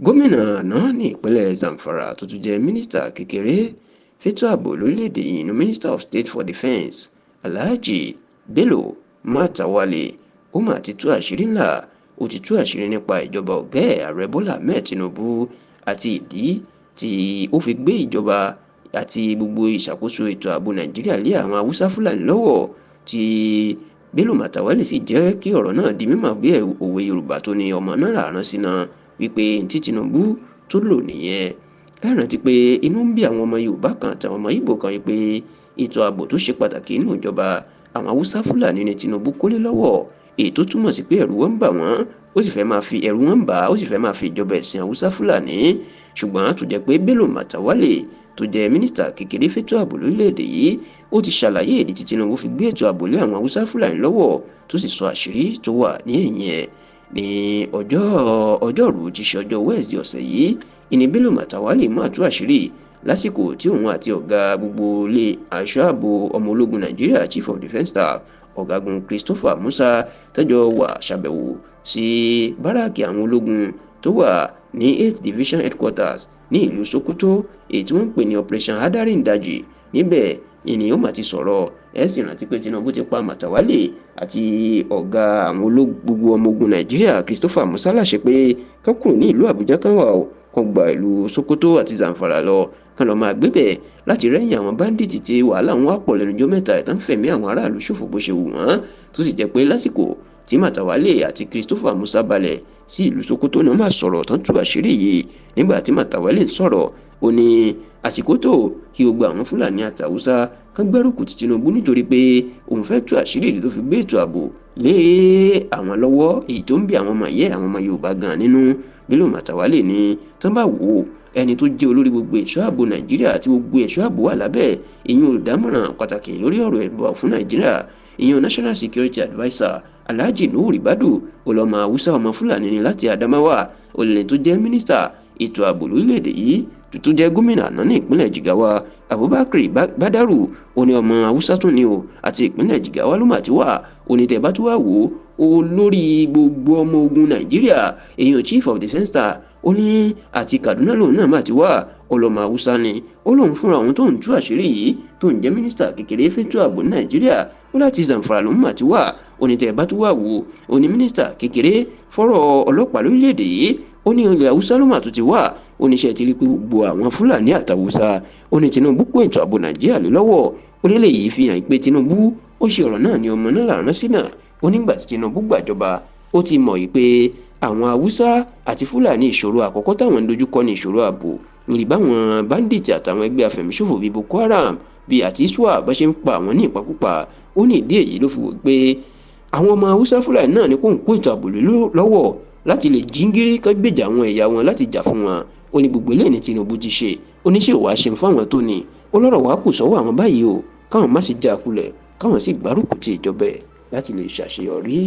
Gómìnà àná ní ìpínlẹ̀ Zamfara tó tún jẹ́ mínísítà kékeré fẹ̀tọ́ ààbò lórílẹ̀‐èdè yìí ní Minister of State for Defence, Alhaji Bello Matawalle, ó mà ti tú àṣírí ńlá. Ó ti tú àṣírí nípa ìjọba ọ̀gá ẹ̀, Ààrẹ Bọ́lá Ahmed Tinubu, àti ìdí tí ó fi gbé ìjọba àti gbogbo ìṣàkóso ètò ààbò Nàìjíríà lé àwọn Haúsá Fúlàní lọ́wọ́, tí Bello Matawalle sì jẹ́ kí ọ̀rọ̀ náà di mímọ̀ bí òwe Yorùbá tó ní ọmọ náà rán síná, wípé tí Tinubu tó lò nìyẹn. Ẹ rántí pé inú ń bí àwọn ọmọ Yorùbá kan àtàwọn ọmọ Ìgbò kan wípé ètò ààbò tó ṣe pàtàkì nínú ìjọba, àwọn Haúsá Fúlàní ní Tinubu kólé lọ́wọ́, èyí tó túmọ̀ sí pé ẹ̀rù wọn ń bà wọ́n, ó sì fẹ́ máa fi ẹ̀rù wọn bà, ó sì fẹ́ máa fi ìjọba ẹ̀sìn Haúsá Fúlàní. Ṣùgbọ́n tó jẹ́ pé Bello Matawalle, tó jẹ́ mínísítà kékeré fétò ààbò lórílẹ̀‐èdè yìí, ó ti ṣàlàyé ìdí tí Tinubu fi gbé ètò ààbò lé àwọn Haúsá Fúlàní lọ́wọ́, tó sì sọ àṣírí tó wà ní ẹ̀yìn ẹ̀. Ní ọjọ́ ọjọ́rú tí ṣe ọjọ́ Wednesday ọ̀sẹ̀ yìí, ìní Bello Matawalle máa tú àṣírí lásìkò tí òun àti ọ̀gá gbogbo ilé aṣọ́ ààbò ọmọ ológun Nàìjíríà, Chief of Defence Staff, Ọ̀gágun Christopher Musa, tẹ́jọ́ wà ṣàbẹ̀wò sí báràkì àwọn ológun tó wà ní 8th Division Headquarters ní ìlú Sokoto, èyí tí wọ́n ń pè ní Operation Hadarin Daji. Níbẹ̀ ìní ó mà ti sọ̀rọ̀. Ẹ sì rántí pé Tinubu ti pa Matawalle àti ọ̀gá àwọn gbogbo ọmọ ogun Nàìjíríà, Christopher Musa, láṣẹ pé kán kúrò ní ìlú Àbújá, kán wà ó kán gba ìlú Sokoto àti Zamfara lọ, kán lọ́ọ́ máa gbébẹ̀ láti rẹ́yìn àwọn bandits tí wàhálà wọn wá pọ̀ lẹ́nu ọjọ́ mẹ́ta ìtàn fẹ̀mí àwọn aráàlú ṣòfò bó ṣe wù wọ́n. Tó sì jẹ́ pé lásìkò tí Matawalle àti Christopher Musa balẹ̀ sí ìlú Sokoto náà máa sọ̀rọ̀ tán tú àṣírí yìí. Nígbà tí Matawalle ń sọ̀rọ̀, ó ní àsìkò tó kí gbogbo àwọn Fúlàní àti Haúsá kán gbárùkù ti Tinubu, nítorí pé òun fẹ́ tú àṣírí ìdí tó fi gbé ètò ààbò lé àwọn lọ́wọ́, èyí tó ń bí àwọn ọmọ ìyẹ́ àwọn ọmọ Yorùbá gan nínú. Bello Matawalle ní tán bá wò ó, ẹni tó jẹ́ olórí gbogbo ẹ̀ṣọ́ ààbò Nàìjíríà àti gbogbo ẹ̀ṣọ́ ààbò wà lábẹ́ ìyẹn olùdámọ̀ràn pàtàkì lórí ọ̀rọ̀ ẹ̀bọ̀ fún Nàìjíríà, ìyẹn National Security Adviser, Alhaji Nuhu Ribadu, ọlọ́mọ Haúsá, ọmọ Fúlàní ni láti Adamawa. Olè tó jẹ́ mínísítà ètò ààbò lórílẹ̀‐èdè yìí, tó jẹ́ gómìnà àná ní ìpínlẹ̀ Jigawa, Abubakar Badaru, ó ní ọmọ Haúsá tún ni o, àti ìpínlẹ̀ Jigawa ló mà ti wà. Ó ní tẹ́ bá tún wà wò ó, olórí gbogbo ọmọ ogun Nàìjíríà, èèyàn Chief of Defence Staff, ó ní àti Kaduna lòun náà mà ti wà, ọlọ́mọ Haúsá ni. Ó lóun fúnra òun tó ń tú àṣírí yìí, tó ń jẹ́ mínísítà kékeré fétò ààbò ní Nàìjíríà, ó láti Zamfara lòun mà ti wà. Ó ní tẹ́ bá tún wà wò ó, ní mínísítà kékeré fọ́rọ̀ ọlọ́pàá lórílẹ̀‐èdè yìí, ó ní ilẹ̀ Haúsá ló mà tún ti wà. Ó ní ṣe ti rí pé gbogbo àwọn Fúlàní àtàwùsá, ó ní Tinubu kó ètò ààbò Nàìjíríà lé lọ́wọ́. Ó ní lèyí fi hàn pé Tinubu ó ṣe ọ̀rọ̀ náà ní ọmọ náà làrán sí náà. Ó nígbà tí Tinubu gbàjọba, ó ti mọ̀ yìí pé àwọn Haúsá àti Fúlàní, ìṣòro àkọ́kọ́ táwọn ń dojúkọ ní ìṣòro ààbò, lórí báwọn bandits àtàwọn ẹgbẹ́ afẹ̀míṣòfò bíi Boko Haram bíi àti ISWAP bá ṣe ń pa àwọn ní ìpakúpa. Ó ní ìdí èyí ló fi wò pé àwọn ọmọ Haúsá Fúlàní náà ní kó ń kó ètò ààbò lọ́wọ́ láti lè jíngírí kán gbèjà àwọn ẹ̀yà wọn láti jà fún wọn. Ó ní gbogbo eléyìí ní Tinubu ti ṣe. Oníṣẹ́ wàá ṣe fún àwọn tó ní ó lọ́rọ̀ wàá kù sọ́wọ́ àwọn báyìí o, káwọn má sì já kulẹ̀, káwọn sì gbárùkù ti ìjọba ẹ̀ láti lè ṣàṣeyọrí.